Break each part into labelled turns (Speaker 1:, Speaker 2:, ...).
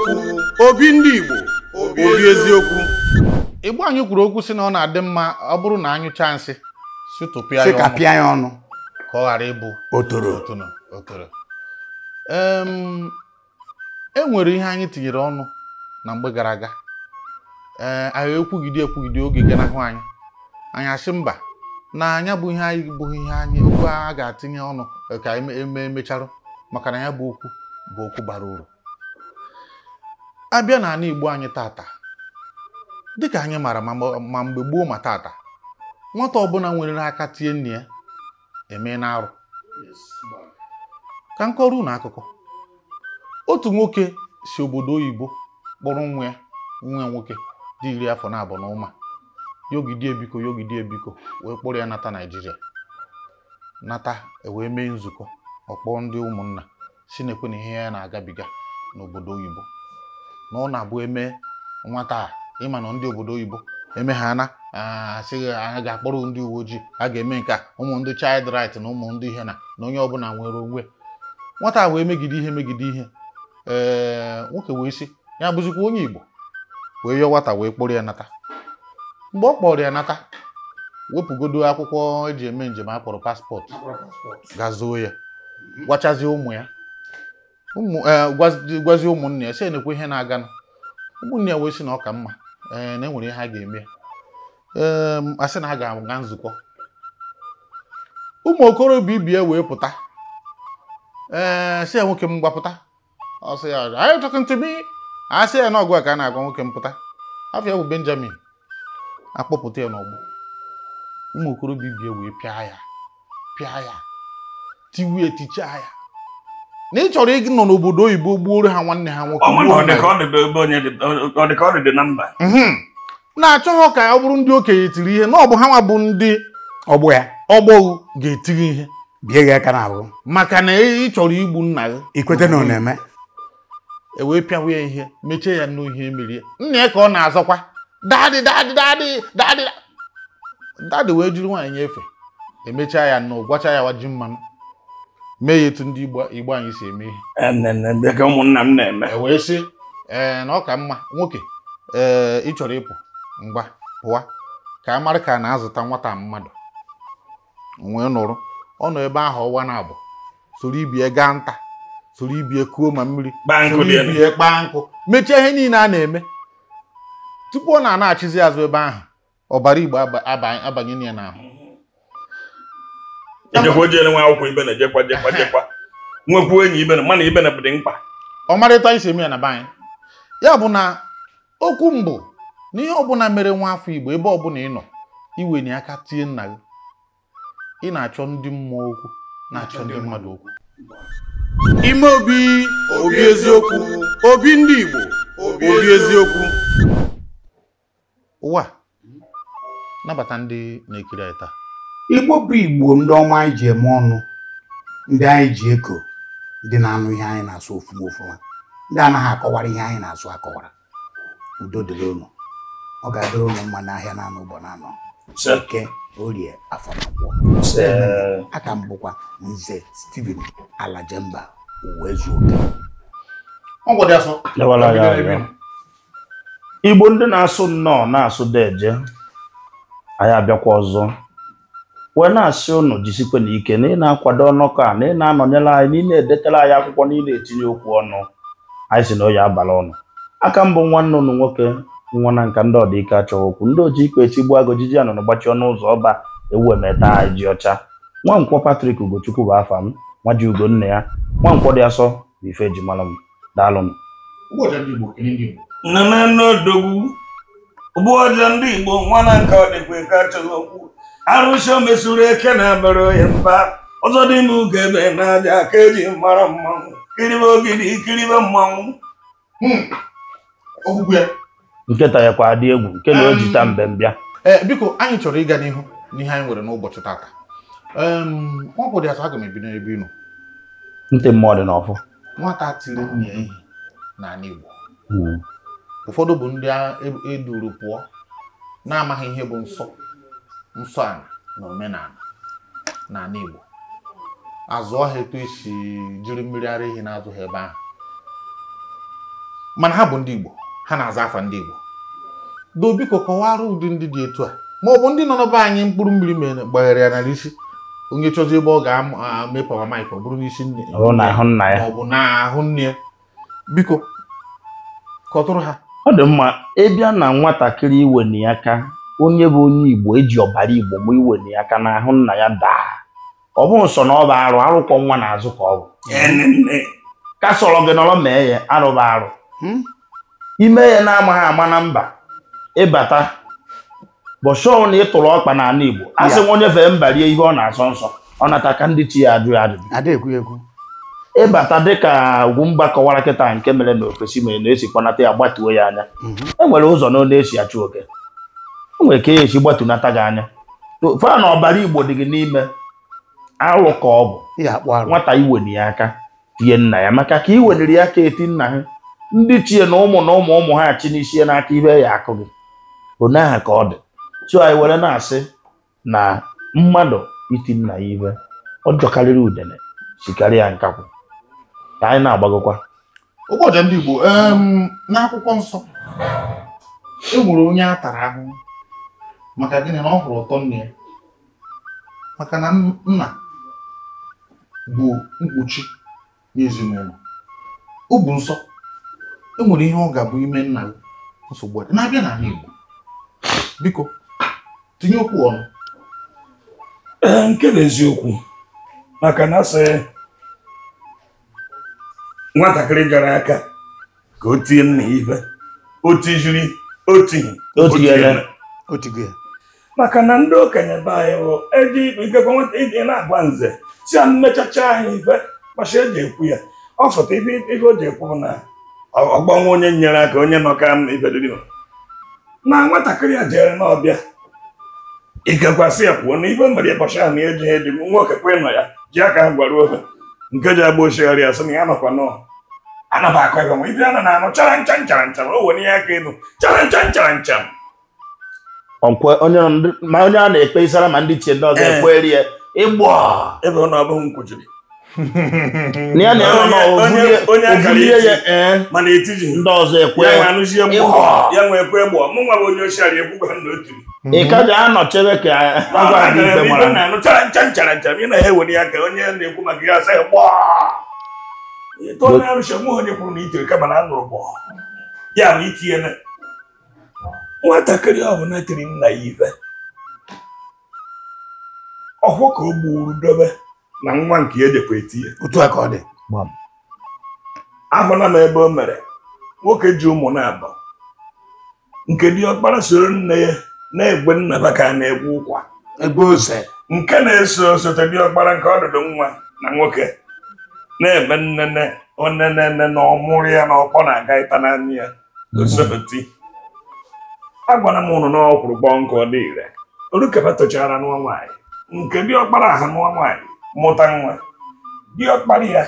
Speaker 1: eziokwu, obi ndị Igbo, obi eziokwu.
Speaker 2: Igbo anyị kwuru okwu sị na ọ na-adị mma ọ bụrụ na anyụcha nsị si tụpịa ya ọnụ ka ọ ghara ịbụ
Speaker 3: otoro.
Speaker 2: Otoro. E nwere ihe anyị tinyere ọnụ na mgbe gara aga. Ee, anyị ekwugide oge ganahụ anyị. Anyị asị mba na anya bụ ihe anyị bụghị ihe anyị okwu a ga-atinye ọnụ ka emecharụ maka na ya bụ okwu bụ okwu bara uru. Abịa n'ala Igbo anyị tata, dịka anyị mara ma mgbe gboo ma tata, nwata ọbụla nwere aka tie nne ya eme n'arụ. Ka m kọrọ unu akụkọ. Otu nwoke si obodo oyibo kpọrọ nwa ya nwoke dị 42 afọ na ụma, yogide ebiko wee kpọrọ ya nata Naịjirịa. Nata wee mee nzukọ, ọkpọ ndị ụmụnna si na-ekwe na ihe ya na-agabiga n'obodo oyibo, na ọ na-abụ eme nwata a ịma na ndị obodo oyibo eme ha na asịghị a ga-akpọrọ ndị uwe ojii, a ga-eme nke a, ụmụ ndị child right na ụmụ ndị ihe na onye ọbụla nwere onwe. Nwata a wee megide ihe. Ee, nwoke wee sị ya bụzikwa onye Igbo, wee yọọ nwata wee kpọrọ ya nata. Mgbe ọ kpọrọ ya nata, wepụgodo akwụkwọ eji eme njem a kpọrọ paspọtụ, gazuo ya, gwachazie ụmụ ya, gwazie ụmụnne ya sị enekwa ihe na-aganụ. Ụmụnne ya wee sị na ọ ka mma, ee, na enwere ihe ha ga-eme. Ee, asị na ha ga-aga nzukọ. Ụmụ okorobịa ibi ya wee pụta. Ee, sị ya nwoke m gbapụta. Ọ sị ya, are you talking to me? Asị ya na ọgụ a ka a na-agwa nwoke m pụta. Afọ ya bụ Benjamin. Akpọpụta ya n'ọgbọ. Ụmụ okorobịa ibi ya wee pịa ya, tiwe tichaa ya. Na ị chọrọ ịnọ n'obodo oyibo gbuoro ha nwanne ha nwoke. Na-achọghọ ka ọ bụrụ ndị okenye tiri ihe, na ọ bụ ha nwa bụ ndị
Speaker 3: ọgbọ ya
Speaker 2: ọgbọ ga-etiri ihe,
Speaker 3: bie gị aka n'ahụ
Speaker 2: maka na ị chọrọ igbu nna gị.
Speaker 3: Ikwete na ọ na-eme.
Speaker 2: E wee pịawa ya ihe, mechie ya nnọọ ihe emerie. Nna ya ka ọ na-azọkwa dadị dadị dadị dadị dadị, wee jiri nwaanyị nyefe. Emechaa ya nnọọ, gwacha ya waji mmanụ, mee ya etu ndị Igbo anyị si eme ihe.
Speaker 4: Ụmụnna m na-eme.
Speaker 2: E wee sị ee na ọ ka mma nwoke, ee, ị chọrọ ịpụ, ngwa pụwa ka a mara ka a na-azụta nwata mmadụ. Nwee nọrọ ọ nọ ebe ahụ ọwa na-abụ, soro ibie gaa nta, soro ibie kuo ma mmiri, soro ibie kpaa nkụ, mechie ihe niile a na-eme. Tupu ọ na-anachizi azụ ebe ahụ, ọbara Igbo abanye ya n'ahụ.
Speaker 4: Nwekwu enyi ibe mana ibe na dị mkpa.
Speaker 2: Ọmarịta isi eme ya na be anyị. Ya bụ na okwu mbụ na ihe ọbụla mere nwa afọ Igbo, ebe ọbụla ị nọ, iwenye aka tie nna gị, ị na-achọ ndị mmụọ okwu, na-achọ ndị mmadụ okwu.
Speaker 1: Ime obi, obi eziokwu, obi ndị Igbo, obi eziokwu.
Speaker 2: Ụwa nabata ndị na-ekiri anyị taa.
Speaker 3: Igbo bụ Igbo, ndị ọma anyị ji eme ọnụ, ndị anyị ji eko, ndị na-anụ ihe anyị na-asụ ofuma ofuma, ndị anaghị akọwara ihe anyị na-asụ akọwara. Udo dịrị unu. Ọ ga-adịrị unu mma n'ahịa na-anọ ụgbọ na-anọ, Eke, Orie, Afọ na Nkwọ. Aka m bụkwa Nze Stephen Alajemba Uwezuoke.
Speaker 4: Igbo ndị na-asụ nnọọ na-asụ deje, anyị abịakwa ọzọ wee na-asị unu jisikwe na ike na ị na-akwado ọnọkọ a, na ị na-anọnyere anyị, na ị na-edetara anyị akwụkwọ, na ị na-etinye okwu ọnụ. Anyị si na oyi abalị ọnụ. Aka mbụ nwanne unu nwoke nwa na nka ndị ọdịike achọghị okwu, ndị oji ikpe etigbu agụ jiji anụnụ gbachi ọnụ ụzọ ọba ewu emeta anyị ji ọcha. Nwankwọ Patrick Ugochukwu bụ afa m, nwa ji ugo nne ya, Nwankwọ dị asọ bụ ife eji mara m. Daalụ m.
Speaker 5: Ụbọchị ndị Igbo nwa na nka ọdịkwa eke achọghị okwu. Arụsị o mesuru eke na-abara onye mba. Ọzọ dị m ugo ebe na-aja aka eji mara mmanwụ. Kiribe ogidi, kiribe mmanwụ.
Speaker 4: Nkịta ya kwa adị egwu nke na o jita mbembịa.
Speaker 2: Ee, biko anyị chọrọ ịga n'ihu n'ihe anyị nwere n'ụbọchị tata. Nwankwọ dị asọ, aga m ebido n'ebe ị nọ.
Speaker 4: Ntị mmụọ dị n'ọfụ.
Speaker 2: Nwata tiri nne ya ihe n'ala Igbo. Ụfọdụ bụ ndị eduru pụọ na-amaghị ihe bụ nsọ nsọ ala na omenala n'ala Igbo. Azụọ ha etu esi jiri mmiri ara ehi na-azụ ha ebe ahụ. Mana ha bụ ndị Igbo, ha na-aza afa ndị Igbo. Do biko kọwara ụdị ndị dị etu a ma ọ bụ ndị nọ n'be anyị mkpụrụ mmiri mere gbaghere ya n'ala isi onye chọzi ebe ọ ga-eme pawa maịk ọ bụrụ n'isi nne
Speaker 4: ọ
Speaker 2: ma ọ bụ n'ahụ nne ya. Biko kọtụrụ ha.
Speaker 4: Ọ dị mma ịbịa na nwatakịrị iweni aka, onye bụ onye Igbo eji ọbara Igbo ma iweni aka n'ahụ nna ya daa, ọ bụ nsọ na ọ bụ arụ arụkwọ nwa n'azụ ka ọ bụ ka sọrọ gị nọrọ mee ya arụba arụ ime ya na-amaghị ama na mba ịbata bọshọ na ịtụrụ ọkpa n'ala Igbo a sị nwa onye fee mba rie ihe ọ na-asọ nsọ ọ nata ka ndị chi ya ajụ ya ajụjụ. Ịbata dịka Ugwumba kọwara kịta nke mere na ofesi mere na esi kwanata ya gbatuo ya anya, e nwere ụzọ na ọ na-esi achụ oke, e nwere ka esi gbatunata gị anya fa na ọbara Igbo dị gị n'ime arụ ka ọ bụ nwata iweni ya aka tie nna ya, maka ka iweniri ya aka eti nna ha ndị chie na ụmụ na ụmụ ụmụ ha achị n'isi n'aka ibe ya akụ gị onaha ka ọ dị. So anyị were na-asị na mmadụ iti nna ya ibe ọ jọkarịrị udene sikarịa nkakwụ ka anyị na-agbagokwa.
Speaker 2: Ụbọchị ndị Igbo n'akwụkwọ nsọ e nwere onye a tara ahụhụ maka gịnị na ọ hụrụ ụtọ nne ya, maka na nna bụ mkpuchi n'ezinụlọ. Ọ bụ nsọ e nwere ihe ọ ga-abụ ime nna nsogbu na-abịa n'ala Igbo. Biko tinye okwu ọnụ.
Speaker 5: Nke bụ eziokwu maka na sị nwatakịrị gara aka ka o tie nna ife o tijiri o tighi maka na ndị okenye be anyị bụ eji ikekwe nwata iji na-agwa nze si ya mmechacha anyị ife kpacha eji ekwu ya ọ fọta ife o ji ekwu bụ na ọgbanwe onye nyere aka onye nọ ka ife dị na nwatakịrị a jere n'ọbịa ikekwasị ya kwuo na ife mere ịbọchị ahụ na eji eji nwoke kwe nọ ya ji aka ha gwara ofe nke ji agba ochigharị ya sị na ya nọkwa nọ anaba akọ ife nwa ife a na-anụ chara ncha nchara nchara o were ihe aka elu chara ncha nchara ncha
Speaker 4: ma onye a na-ekpe isara ma ndị chie ndị ọzọ ekweri ya ịgbọ
Speaker 5: ebe ọ na-abụghị m kwuchiri
Speaker 4: na ya na
Speaker 5: onye
Speaker 4: ya
Speaker 5: mana etiji
Speaker 4: ndị ọzọ ekwe
Speaker 5: ya nwe ekwe gbọ mụ nwa bụ onye ochigharị ekwugwa na otiri
Speaker 4: ị ka ji anọ chebe ka agwa gị ikpe mara
Speaker 5: na-anụ chara ncha nchara ncha ị na-ewere ya ka onye na-ekwu maka ya asị gbọ onye arụchi onwe onye kwuru na itiri kama na anụrụ gbọ ya bụ itinye na nwatakịrị ọbụla tiri nna ya ife ọhụ ka o gburu dobe na nwa nke ya ejekwa etinye
Speaker 3: otu a ka ọ dị.
Speaker 5: Ahụla m ebe o mere nwoke ji ụmụ na-abọ nke diọkpara soro nne ya na-egwe nnaba ka a na-egwe ụkwa
Speaker 3: egwe ose
Speaker 5: nke na-eso osote diọkpara nke ọdụdụ nwa na nwoke na-eme nnene onenene na ọmụrụ ya na ọkpọ na-aga ịta n'anya ya osoti. Agwara m ụnụ na ọkwụrụ gbọọ nke ọ dị ire orukebe tochara nwa nwaanyị nke diọkpara aha nwa nwaanyị mụta nwa diọkpara ya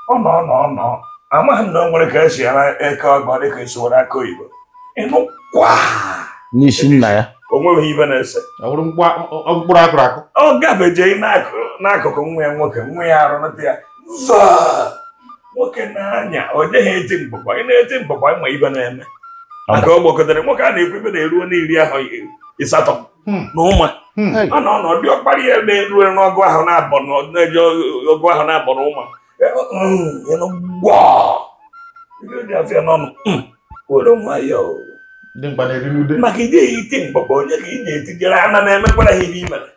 Speaker 5: ọ nọ nọ nọ amaghị m na o nwere ka esi ara eke ọgọ dịka esiwere aka oyibo ịnụkwa
Speaker 4: n'isi nna ya
Speaker 5: o nweghị ibe na-ese
Speaker 2: ọ bụrụ mkpụrụ akụrụ akụ
Speaker 5: ọ gafeje n'akụkụ nwa ya nwoke nwa ya arụnata ya zaa nwoke na-anya ọ jeghị eti mkpọkwa ị na-eti mkpọkwa ịma ibe na-eme maka ọ gbakọtara nwoke a na-ekwu ibe na-eruo n'iri ahụ 8 na ụma ọ nọ n'ọdị ọkpara ya na-eruo n'ọgụ ahụ na-abọ na-eji ọgụ ahụ na-abọ na ụma were nwayọọ maka ị dịghị iti mkpọkpọ onye ka ị na-etijere ana na-emekwara ha ihe imere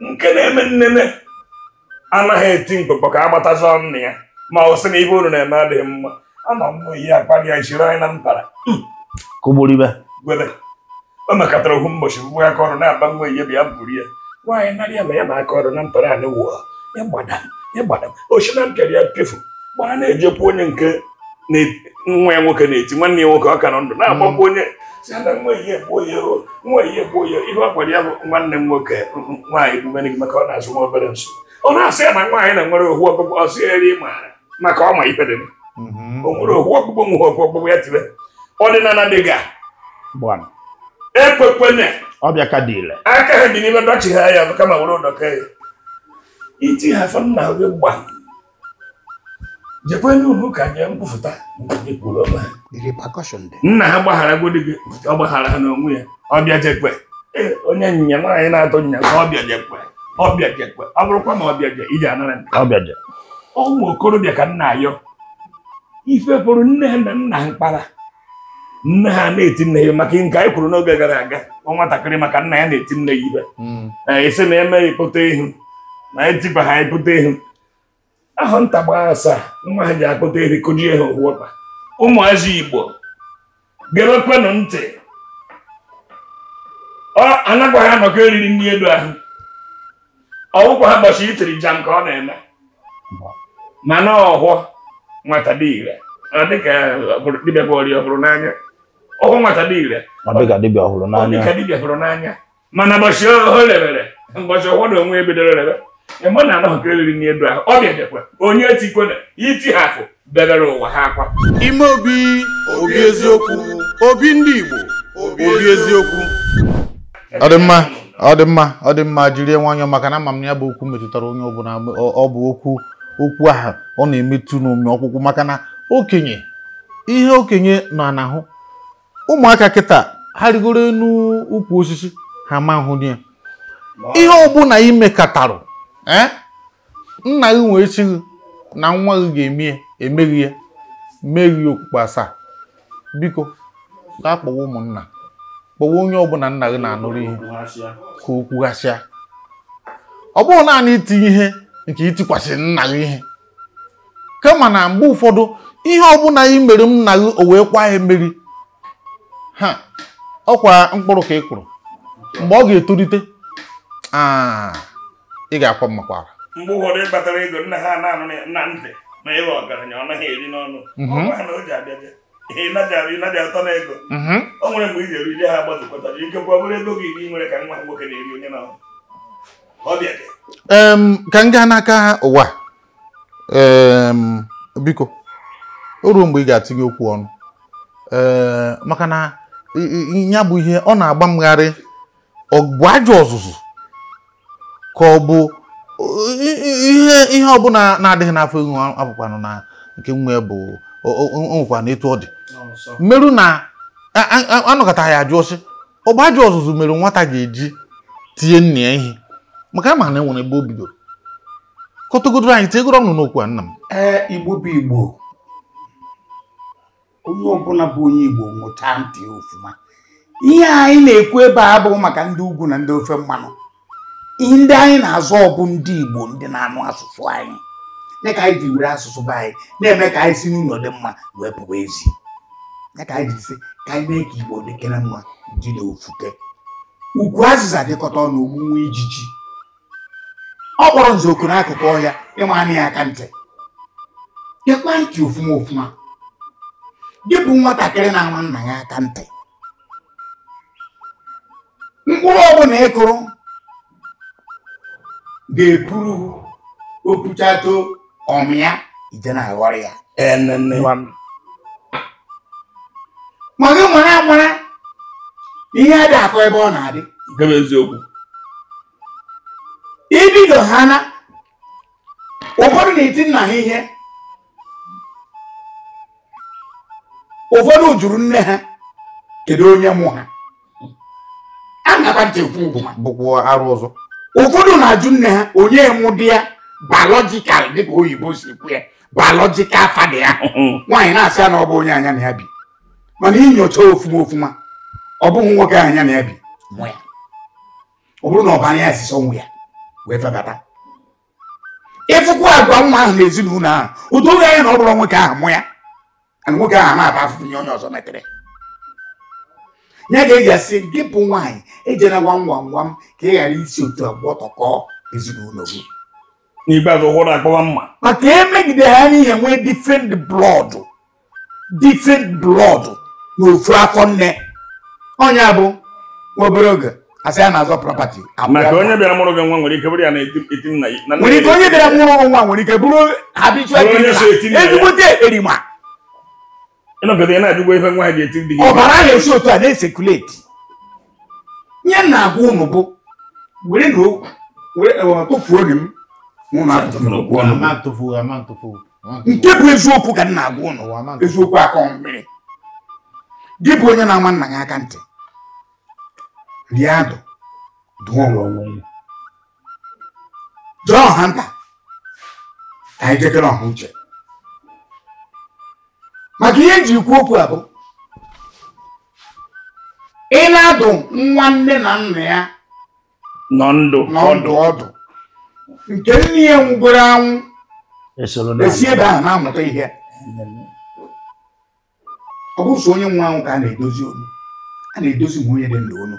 Speaker 5: nke na-eme nnene anaghị eti mkpọkpọ ka agbatazọ nna ya ma ọ sị na ibe unu na-eme adịghị mma ana m ihe akpara ya chiri anyị na mpara
Speaker 4: kụgburibe
Speaker 5: gwebe o mekatara ohu mbọchị gbuo aka ọrụ na-aba nwa ihe bịa buru ya nwaanyị narị ya ma ya na aka ọrụ na mpara anyị wụọ ya gbada ya gbada ochi na mpịara ya pịfụ gbara na-ejekwa onye nke nwa ya nwoke na-eti nwanne ya nwoke ọ ka nọ ndụ na-agbakwa onye si na nwa ihe gbuo ya nwa ihe gbuo ya ihe ọ gwara ya bụ nwanne m nwoke nwaanyị gbumere gị maka ọ na-azụ nwa obere nso ọ na-asị ya na nwaanyị na nwere ohu ọkpụkpụ ọ sị ya eri maara maka ọ ma ife dị o nwere ohu ọkpụkpụ nwe ohu ọkpụkpụ ya tibe ọdịnala dị ga ekwekwene
Speaker 4: ọbịa ka dị ile
Speaker 5: aka ha dị n'ime dọchi ha ya kama were ụdọka ya iti ha afọ nna gị gba Jekwe n'ụlọ ụka jee nkwupụta nke kwuru ọma. Nna ha gbaghara godi gị, ọ gbaghara ha n'onwe ya. Ọ bịa jekwe. Ee, onye nyinya nwaanyị na-atụ nyinya ka ọ bịa jekwe. Ọ bịa jekwe. Ọ bụrụkwa ma ọ bịa je, iji anara nke.
Speaker 4: Ọ bịa je.
Speaker 5: Ụmụ okorobịa ka nna ayọ. Ife pụrụ nne ha na nna ha mkpara. Nne ha na-eti nne ya maka nke anyị kwuru n'oge gara aga. Ọ nwatakịrị maka nna ya na-eti nne ya ibe. Esi na eme ịkpụta ihu. Na etipa ha ịkpụta ihu. Ahụ nta gbaa asaa, nwa ha ji akpụta ehi kụjie ha ohu ọkpa. Ụmụazị Igbo, gerekwenụ ntị. Ọ anakwaghị anọkọ eriri nri elu ahụ. Ọwụkwa ha gbọchị itiri jam ka ọ na-eme. Mana ọhụọ nwata dị ire. Ọ dịka dibịa bụ ọrịa ọhụrụ n'anya. Ọhụọ nwata dị ire.
Speaker 4: Ọ dịka dibịa ọhụrụ n'anya.
Speaker 5: Ọ dịka dibịa hụrụ n'anya. Mana gbọchị o lebere, mgbọchị ọhụọ na onwe ebidoro lebe. Eme na anọghị ka eriri n'elu ahụ. Ọ bịa jekwe, onye etikwena, iti ha afụ, bebere ụwa ha akwa.
Speaker 1: Ime obi, obi eziokwu, obi ndị Igbo, obi eziokwu.
Speaker 2: Ọ dị mma, ọ dị mma, ọ dị mma jiri nwayọọ maka na ama m ya bụ okwu metụtara onye ọbụla. Ọ bụ okwu okwu ahụ ọ na-emetụ n'omi ọkpụkpụ maka na okenye ihe okenye nọ n'ahụ ụmụaka kịta ha rigoro enu ukwu osisi ha ma hụ ya. Ihe ọbụla imekatarụ nna gị nwee chi gị na nwa gị ga-eme emeghị ya meghị okpukpe asaa. Biko gaa kpọwa ụmụnna, kpọwa onye ọbụla nna gị na-anụrụ ihe ka o kwughasịa. Ọ bụghị naanị itinye ihe nke itikwasị nna gị ihe, kama na mgbe ụfọdụ ihe ọbụla ị mere nna gị o wee kwa emeri ha ọkwa mkpụrụ ka ị kụrụ mgbe ọ ga-etolite ị ga-akwa mmakwara.
Speaker 5: Mgbe ụfọdụ ịkpatara ego nna ha na-anụ na ntị na ịwa ọgaranya ọ naghị eri n'ọnụ. Ọ ha na o ji abịa ịnaja atọ na ego. O nwere mgbe ị ga-eru ije ha gbazikọtara ikekwe ọ bụrụ ego gị iri nwere ka nwa ha nwoke na-eri onye na ọ bịa.
Speaker 2: Ka m gaa n'aka ụwa. Biko o ruo mgbe ị ga-atinye okwu ọnụ maka na ya bụ ihe ọ na-agba mgharị. Ọ bụ ajọ ọzụzụ ka ọ bụ ihe ọbụla na-adịghị n'afọ ihu abụkwanụ na nke nwe bụ onwekwa na etu ọ dị mmerụ na anọkọta ya ajụọ sị ọ bụ ajọ ọzụzụ mere nwata ga-eji tinye nna ya ihe maka ama na enwere ebe o bidoro. Kọtụgodoro anyị tiegoro ọnụ n'okwu a nna m.
Speaker 3: Ee, Igbo bụ Igbo, onye ọbụla bụ onye Igbo ṅụcha ntị ofuma. Ihe anyị na-ekwu ebe a abụghị maka ndị ugwu na ndị ofe mmanụ. Ihe ndị anyị na-azọ bụ ndị Igbo ndị na-anụ asụsụ anyị, ya ka anyị ji were asụsụ be anyị na-eme ka anyị si n'ụlọ dị mma wee pụwa ezi, ya ka anyị ji sị ka anyị mee ka Igbo dịkere mma dị n'ofuke. Ukwu azịza dịkọta ọnụ ogbunwe ijiji. Ọ kpọrọ nzọụkwụ n'akụkụ ọhịa ịma anya ya aka ntị. Gekwa ntị ofuma ofuma. Gị bụ nwatakịrị na-ama nna ya aka ntị. Mkpụrụ ọbụla ị kụrụ ga-epuru opuchato ọmịa ije na-aghọrọ ya. Ma gị mara amara ihe adị akọ ebe ọ na-adị.
Speaker 5: Nke bụ eziokwu.
Speaker 3: Ibido ha na ụfọdụ na-eti nna ha ihe, ụfọdụ jụrụ nne ha kedu onye mụ ha. A na-akpa ntị ekwu
Speaker 2: bụkwa arụ ọzọ.
Speaker 3: Ụfọdụ na-ajụ nne ha onye mụ dị ya biological dịka oyibo si kwu ya biological father ya. Nwaanyị na-asị ya na ọ bụ onye anya na ya bi, mana inyocha ofuma ofuma ọ bụghị nwoke anya na ya bi mụ ya. Ọ bụrụ na ọ bụ anya ya sisi ọnwụ ya wee febata. Ịfụkwa agwa nwa ahụ na ezinụlọ ahụ udo anya na ọ bụrụ nwoke ahụ mụ ya, na nwoke ahụ na-ata afụfụ nye onye ọzọ metere ya. Ga-eji asị gị bụ nwaanyị ejela gwam gwam gwam ka ị ghara isi otu a gbọtọkọ ezinụlọ gị.
Speaker 5: N'ikpeazụ ụfọdụ akpọwa mma
Speaker 3: maka emegide ha n'ihe nwee different blood, different blood n'ofu afọ nne. Onye bụ nwa obere oge asị ya na-azọ property.
Speaker 5: Maka onye bịara mụrụ gị nwa nwere ike bụrụ ya na-eti nna ya.
Speaker 3: Nwere ike onye bịara mụrụ gị nwa nwere ike bụrụ habitual criminal, ezigbote ekperima.
Speaker 5: Ịnọgide na-ajụgwa ife nwa ha ji eti ndị gị.
Speaker 3: Ọbara na-esi otu a na-esekuleti. Ihe na-agwa ụnụ bụ were na tụfuo m. Nke bụ eziokwu ka m na-agwa ụnụ, eziokwu akọ mmiri. Gị bụ onye na-ama nna gị aka ntị, rie adụ dụọ onwe gị, jụọ ọha nta ka anyị jekere ọha uche. Maka ihe eji ikwu okwu a bụ ị na-adụ nwa nne na nna ya
Speaker 5: nọ ndụ
Speaker 3: ọdụ nke nne ya nwụgoro anwụ esi ebe ahụ na-amụta ihe. Ọ bụ sọ onye nwụrụ anwụ ka a na-edozi olu, a na-edozi ma onye dị ndụ olu.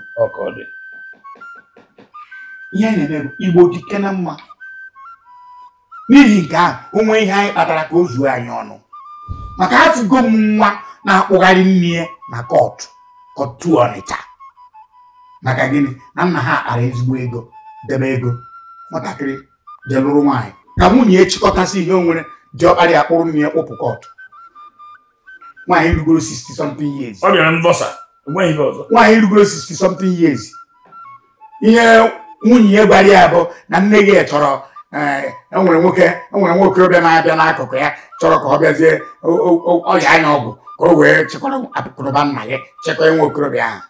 Speaker 3: Ihe anyị na-eme bụ Igbo dike na mma. N'ihi nke ahụ onwe ihe anyị kpatara ka o zuo anyị ọnụ. Maka afụgo m nwa na-akpụgharị nne ya na kọtụ Ọnịcha. Maka gịnị? Na nna ha akpara ezigbo ego, debe ego, nwatakịrị jee lụrụ nwaanyị ka nwunye ya chịkọtasị ihe o nwere, ji ọkparị akpụrụ nne ya kpụpụ kọtụ. Nwaanyị rugoro 60 something years.
Speaker 5: Ọ bịara mbọsa, enweghị ihe ọzọ.
Speaker 3: Nwaanyị rugoro 60 something years. Ihe nwunye ya gwara ya bụ na nne gị chọrọ enwere nwoke okorobịa na-abịa n'akụkụ ya chọrọ ka ọ bịazie ọya anya ọgwụ ka o wee chịkọrọ akụnụba nna gị chịkọ nwa okorobịa ahụ.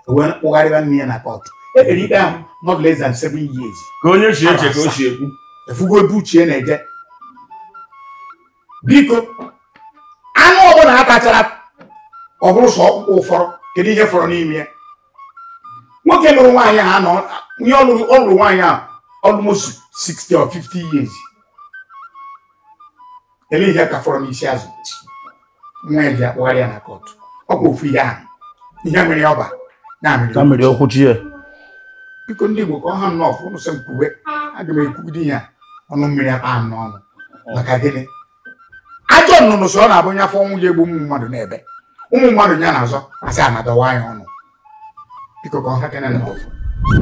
Speaker 3: O wee kpụgharịba nne ya na kọtụ. Ekpere ikpe ahụ not less than 7 years.
Speaker 5: Ka onye si eche ka o si ekwu.
Speaker 3: Efugo ebe uche na-eje. Biko, anụ ọbụla ha tachara ọ bụrụ sọ ọkpụkpụ ụfọrọ, kedu ihe fọrọ n'ime ya? Nwoke lụrụ nwaanyị ahụ nọ, ihe ọ lụrụ nwaanyị ahụ almost 60 or 50 years. Ele ihe ka fọrọ n'isi azụ. Nwa ya ji akpụgharị ya na kọtụ. Ọ bụ ofu ihe ahụ. Ihe mere ya ọba.
Speaker 4: Na mmiri okwu chi ya.
Speaker 3: Biko ndị Igbo ka ọ ha nnọọ fụ ụnụ sị m kwube, aga m ekwugide ya ọnụ mmiri akpa m n'ọnụ. Maka gịnị? Ajọ nnụnụ sọ ọ na-abụ onye afọ ọnwụ ji egbu ụmụ mmadụ n'ebe. Ụmụ mmadụ ya na-azọ asị anadọwa anyị ọnụ. Biko ka ọ ha kene nnọọ.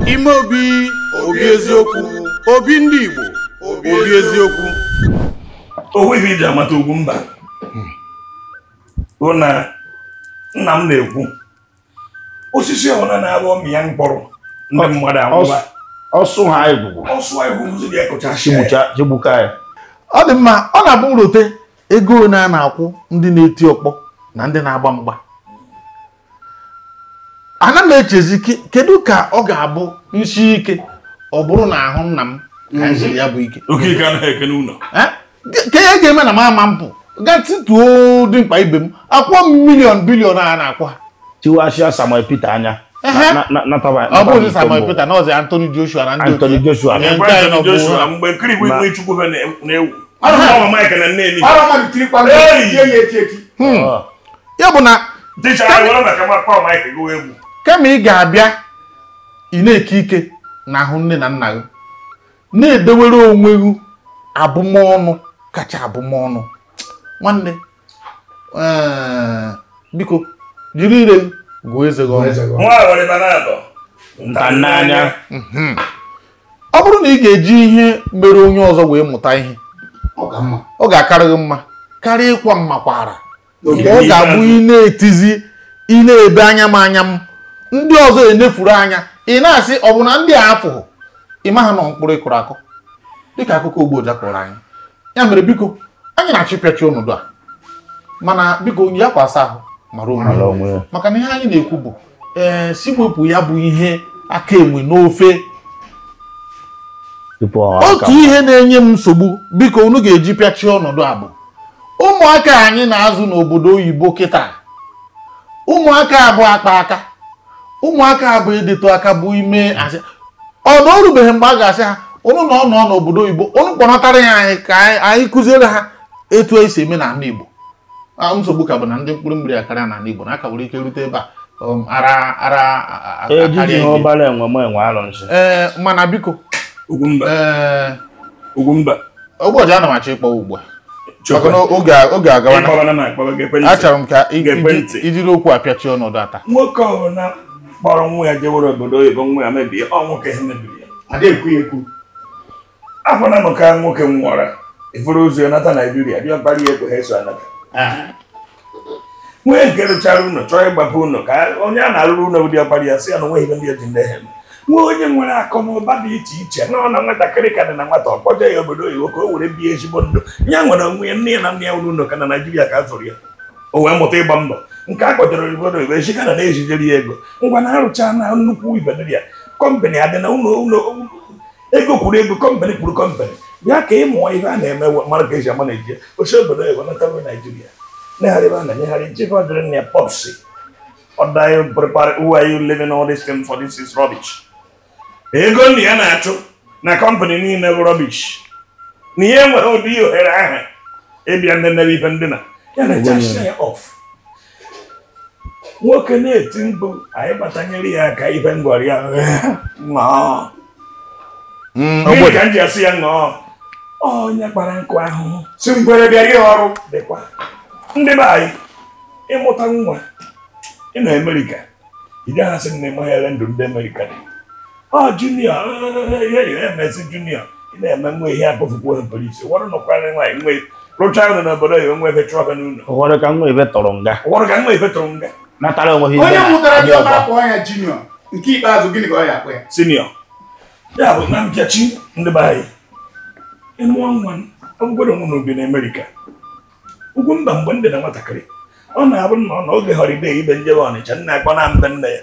Speaker 1: Ime obi, obi eziokwu, obi ndị Igbo, obi eziokwu.
Speaker 5: O nweghị iji amata ugwu mba. Bụ na nna m na-ekwu osisi ọbụla na-abụ ọmị ya mkpọrọ ndị mmadụ anwụba.
Speaker 4: Ọsụ ha egwugwu.
Speaker 5: Ọsụ egwugwu dị ekụchasị
Speaker 4: chigbuka ya.
Speaker 2: Ọ dị mma, ọ na-abụ nrote ego ole a na-akwụ ndị na-eti ọkpọ na ndị na-agba mgba. Ana m echezi kedu ka ọ ga-abụ nsi ike ọ bụrụ na ahụ nna m ka nsi ya bụ ike.
Speaker 5: Okike anaghị eke n'ụlọ.
Speaker 2: Ka ihe ga-eme na m ama mpụ gaa tituo dimkpa ibe m akwụọ m miliọn biliọn a na-akwụ ha.
Speaker 4: Tiwashia Samuel Peter anya.
Speaker 2: Ọ bụghị Samuel Peter na ọzọ Anthony Joshua na ndị
Speaker 4: Anthony Joshua.
Speaker 5: Joshua mgbe nkiri igwe Chukwu na-ewu.
Speaker 2: Ya bụ na kama ị ga-abịa ị na-eke ike na ahụ nne na nna gị na-edewere onwe gị abụmọnụ kacha abụmọnụ. Nwanne, biko jiri ire gụọ eze gị ọnụ. Ọ bụrụ na ị ga-eji ihe mere onye ọzọ wee mụta ihe, ọ ga-akarị gị mma karịa ịkwa mmakwara. Mgbe ọ ga-abụ ị na-etizi ị na-ebe anya m anya m ndị ọzọ enefuru anya, ị na-asị ọ bụ na ndị a afụghụ ị maha nọ mkpụrụ ịkụrụ akụ dịka akụkọ Ogbuoja kọrọ anyị. Ya mere biko anyị na-achịpịachi ọnọdụ a, mana biko onye ya kwasa ahụ mara onwe ya. Maka na ihe anyị na-ekwu bụ ee si wepụ ya bụ ihe aka enwe n'ofe. Otu ihe na-enye m nsogbu biko unu ga-eji pịachie ọnọdụ a bụ ụmụaka anyị na-azụ n'obodo oyibo kịta. Ụmụaka abụ akpa aka, ụmụaka abụ edetu aka bụ ime asị ọ na o rubeghị mgbe a ga-asị ha unu nọ nọ n'obodo oyibo unu kpọnatara ya anyị ka anyị kụziere ha etu esi eme n'ala Igbo. Nsogbu ka bụ na ndị mkpụrụ mmiri akarịa n'ala Igbo na aka nwere ike rute ebe a ara ee mana biko
Speaker 5: Ugwumba
Speaker 2: Ogbuoja ana m achọ ịkpọ ugbu a maka na oge agawana. Achọrọ m ka ijiri okwu apịachi ọnọdụ ata.
Speaker 5: Nwoke ọbụla kpọrọ nwa ya jewere obodo oyibo nwa ya mebie, ọ nwoke ha mebiri ya. Afọ na nụka nwoke nwụọra ifuru ụzọ ya nata Naijiria dị ọkpara ya ego ha eso anata. Nwee nke rụchara ụlọ chọọ ịgbapụ ụlọ ka onye a na-alụrụ ụlọ dị ọkpara ya sị ya na onweghị ndị eji ndị ha eme. Nwa onye nwere akụ na ụba dị iche iche nọ na nwatakịrị ka dị na nwata ọkpọje ya obodo oyibo ka o were bie ezigbo ndụ ya nwere onwe ya nne ya na nne ya nwere ụlọ ka na Naijiria ka a zụrụ ya o wee mụta ịgba mbọ nke a kpọjere obodo oyibo echikana na-ejijere ya ego ngwa na arụcha na nnukwu ibe dị ya kọmpanị adị na ụlọ ụlọ ego kwuru ego kọmpanị kwuru kọmpanị bịa ka ị mụọ ihe a na-eme mara ka esi ama Naijiria oche obodo oyibo nataruo Naijiria negharịba na nyegharị nchekwa dịrị nna ya popsi. What are you prepare? Who are you living all this thing for? This is rubbish. Ego nni ya na-achụ na kọmpanị niile bụ rubbish. Na ihe nwere ụdị ohere ahụ ịbịa nnene ife ndina ya na-echacha ya off. Nwoke na-eti mkpu anyị gbatanyere ya aka ife ngwari ya ṅụọ. Gịnị ka m ji asị ya ṅụọ? Onye kpara nkụ ahụhụ
Speaker 3: si ngwere bịara ihe ọrụ
Speaker 5: dịkwa. Ndị be anyị ịmụta nwa ị nọ Amerịka ị gaghị asị na ịmaghere ndụ ndị Amerịka dị. Ọ junior emezi junior ị na-eme nwa ihe akpọfukwu polisi ụfọdụ nọkwara nwaanyị nwe rụchaa ụlọ n'obodo ya nwe efe chụọ ha n'ụlọ.
Speaker 4: Ụfọdụ ka nwa ebe tọrọ nga.
Speaker 5: Ụfọdụ ka nwa ebe tọrọ nga.
Speaker 4: Natara onwe ha
Speaker 3: onye mụtara dị ọma akpọ ya junior nke ikpeazụ gịnị ka ọ ya akpọ ya
Speaker 5: senior. Ya bụ na mpịachi ndị be anyị ịmụọ nwa ọ bụgoro nwa n'obi na Amerịka ugwu mba mgbe ndị na nwatakịrị ọ na-abụ na ọ n'oge họlidee ibe njebe Ọnịcha nna akpọ na mbe nne ya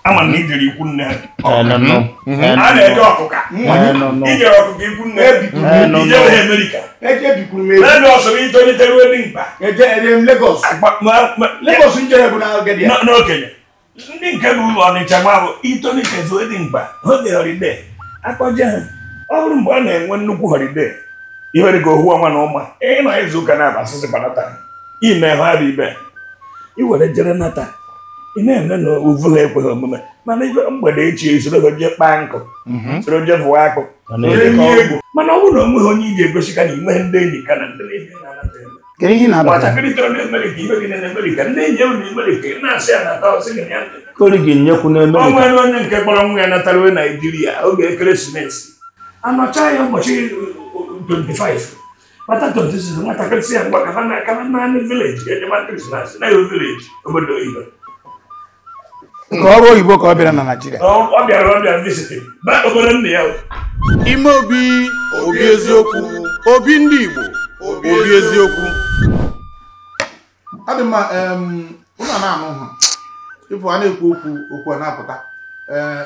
Speaker 5: ama na ijere ikwu nne ha a na-eje ọkụka ijere ọkụka ikwu nne ijebe ha Amerịka Legọs bụ itolite ruo dị mkpa n'okenye ndị nke bụ Ọnịcha ma bụ itolite ruo dị mkpa oge họlidee akpọje ha ọ bụrụ mgbe a na-enwe nnukwu họlidee ihe dị ka ohu ọnwa na ụma ịnọ izu ụka na-aba asịsị gbanata ime ha bụ ibe i were jere nata ị na-eme na uvu ha ekweghị omume mana ibe mgbede echi esoro ha jee kpaa nkụ soro jee vụwa akpụ mana ọ bụrụ na onweghị onye iji egosi ka na inweghị ndị enyi ka na ndị nwatakịrị tọrọ na Amerịka ihe gị na Amerịka ndị enyi ewu na Amerịka na-asị ya nata ọsị gị ya ọ nwere onye nke kpọrọ nwa ya natara Naijiria oge ekeresimesi anọcha ya ụbọchị 25 bata 26 nwatakịrị si ya ngwa ka ha naanị vileji ejema krismas na yo vileji obodo oyibo
Speaker 3: nke ọrụ oyibo ka ọ bịara na Naịjirịa
Speaker 5: ọ bịara visitin ba obodo nna ya.
Speaker 1: Ime obi obi eziokwu obi ndị Igbo obi eziokwu.
Speaker 2: Ọ dị mma ụlọ na-anụ ha ịfụ a na-ekwu okwu okwu a na-apụta.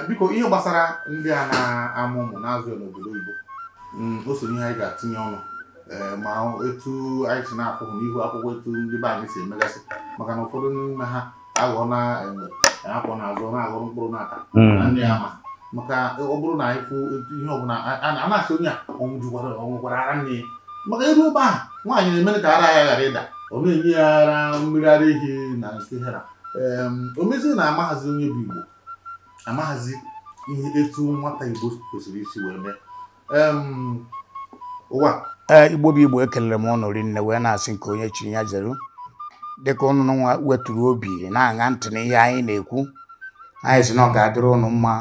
Speaker 2: Biko ihe gbasara ndị a na-amụ ụmụ na-azụ n'obodo oyibo o so ihe anyị ga-atinye ọnụ ma etu anyị si na-akwụkwọ n'ihu akwụkwọ etu ndị be anyị si emegasị maka na ụfọdụ n'ime ha aghọ na enwe akwọ na-azụ na-aghọrọ mkpụrụ n'aka na ndị ama maka ọ bụrụ na anyị fụ etu ihe ọbụla a na-asị onye a ọnwụkwara ara nne ya maka elu ebe ahụ nwaanyị na-eme ka ara ya ghara ịda ọ na-enye ya ara mmiri ara ehi na nke hera o mezie na amaghazi onye bụ Igbo amaghazi ihe etu nwata Igbo kwesịrị isi wee mee. Ụwa
Speaker 3: Igbo bụ Igbo ekelere m ụnụ rinne wee na-asị nke onye chiri ya zeru dịka ụnụ nwa weturu obi na-aṅa ntị n'ihe anyị na-ekwu anyị sị na ọ ga-adịrị ụnụ mma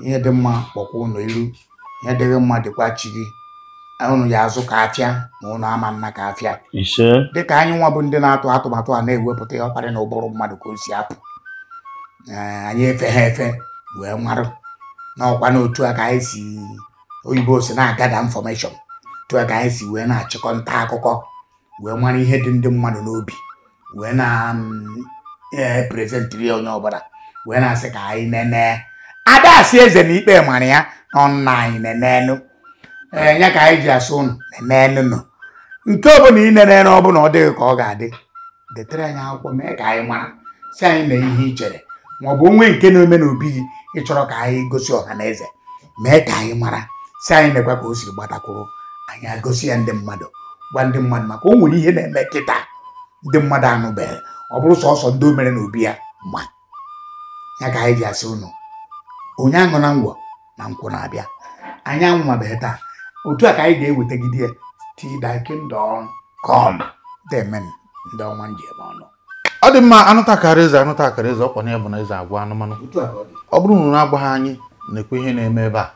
Speaker 3: ihe dị mma kpọkwa ụnụ iru ihe dịghị mma dịkwa chi gị ụnụ ya azụ ka afịa ma ụnụ ama nna ka afịa dịka anyị nwa bụ ndị na-atụ atụmatụ a na-ewepụta ya ọkparị na ụbụrụ mmadụ ka o si apụ anyị efe ha efe wee marụ n'ọkwa n'otu a ka anyị si oyibo si na-agada infọmeshọn otu a ka anyị si wee na-achịkọ nta akụkọ wee mara ihe dị ndị mmadụ n'obi wee na-eprezentịrị ya onye ọbụla wee na-asị ka anyị nene ada asị eze na ikpe mara ya na ọnụ anyị nenenu ee ya ka anyị ji asụ ụnụ nenenu nụ nke ọbụla ị nenene ọbụla ọ dịghị ka ọ ga-adị detere anyị akwụkwọ mee ka anyị mara si anyị na ihe ị chere ma ọ bụ onwe nke na-eme n'obi gị ịchọrọ ka anyị gosi ọha na eze mee ka anyị mara si anyị nekwa ka o siri gbatakwuru anyị agosi ya ndị mmadụ gwa ndị mmadụ maka o nwere ihe na-eme kịta ndị mmadụ anụbeghị ọ bụrụ sọsọ ndị o mere n'obi ya ma ya ka anyị ji asị ụnụ onye aṅụ na ngwọ na nkwụ na-abịa anyị anwụmabeghị taa otu a ka anyị ga-ewetagide ya till thy kingdom come. Amen. Ndị ọnwa njem ọnụ
Speaker 2: ọ dị mma anụta akara eze anụta akara eze ọkwa na ya bụ na eze agwa anụmanụ ọ bụrụ na unu agwaghị anyị na-ekwe ihe na-eme ebe a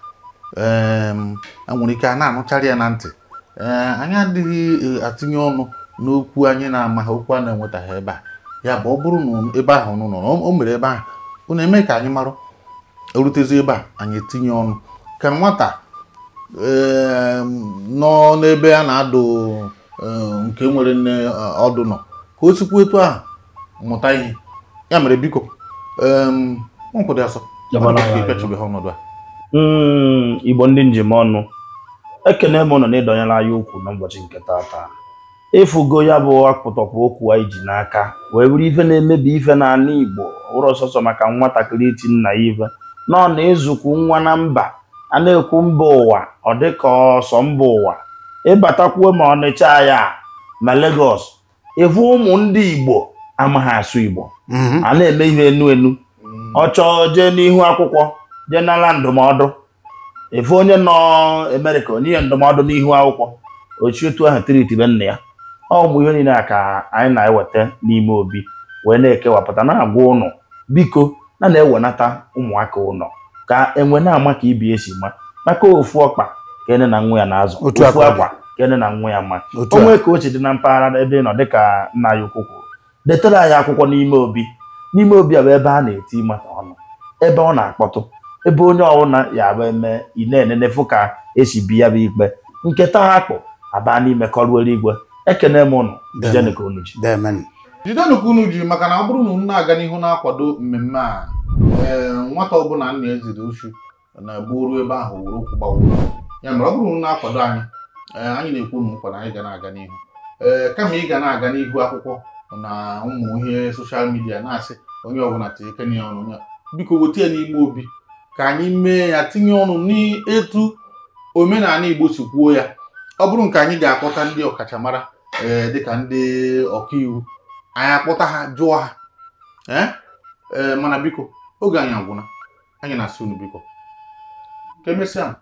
Speaker 2: e nwere ike a na-anụcharị ya na ntị anyị adịghị atinye ọnụ n'okwu anyị na-ama ha okwu a na-enwetaghị ebe a ya bụ ọ bụrụ na ebe ahụ unu nọ o mere ebe ahụ unu eme ka anyị marụ Erutezi ebe a anyị etinye ọnụ ka nwata nọ n'ebe a na-adụ nke nwere nne ọdụ nọ ka o sikwu etu ahụ mụta ihe. Ya mere biko nkwụdị asọ ịpịachibeghị ọnọdụ a.
Speaker 4: Igbo ndị njem ọnụ, ekene m ụnụ na ịdọnyere anyị ukwu n'ụbọchị nke taata. Ịfụgo ya bụ akpụtọkpụ okwu anyị ji n'aka wee bụrụ ife na-emebi ife n'ala Igbo, ụrọ sọsọ maka nwatakịrị iti nna ya ife nọ na ịzụkwu nwa na mba a na-ekwu mba ụwa, ọ dịka ọsọ mba ụwa. Ịbatakwuo ma Ọnịcha ya ma Lagos, ịfụ ụmụ ndị Igbo amaghị asụ Igbo, a na-eme ihe enu enu. Ọ chọọ jee n'ihu akwụkwọ jee nara ndụmọdụ, efu onye nọ Amerịka onye ndụmọdụ n'ihu akwụkwọ ochi otu ahụ tiritibe nna ya. Ọ bụ ihe niile a ka anyị na-eweta n'ime obi wee na-ekewapụta na-agwa ụnụ biko na na-ewenata ụmụaka ụnọ ka enwe na-ama ka ibi esi ma, maka ofu ọkpa ka ene na nwa ya na-azụ, ofu akwa ka ene na nwa ya ma. Onwe ka o si dị na mpaghara ebe ị nọ dịka nna ya ukwu kwuru, detara anyị akwụkwọ n'ime obi. N'ime obi a bụ ebe a na-eti mata ọnụ, ebe ọ na-akpọtụ, ebe onye ọbụla ya bụ eme ị na-enenefu ka esi bi ya bụ ikpe nketa ha akpụ aba n'ime kọruo eluigwe. Ekene m ụnụ, jidenụ ka unu ji.
Speaker 2: Jidenụ ka unu ji, maka na ọ bụrụ na unu na-aga n'ihu na-akwado mmemme a, nwata ọbụla nna eziri uchu na-egbu ebe ahụ were okwu gbaworo. Ya mere ọ bụrụ na unu na-akwado anyị, anyị na-ekwu unu nkwa na anyị ga na-aga n'ihu. Kama ị ga na-aga n'ihu akwụkwọ na ụmụ ihe soshal midia na-asị onye ọbụla tinye ya ọnụ, biko weta ya n'ime obi ka anyị mee ya, tinye ọnụ n'etu omenala Igbo si kwuo ya. Ọ bụrụ nke anyị ga-akpọta ndị ọkachamara dịka ndị ọkaiwu, anyị akpọta ha jụọ ha. Mana biko oge anyị agwụna, anyị na-asị unu biko ka emesịa.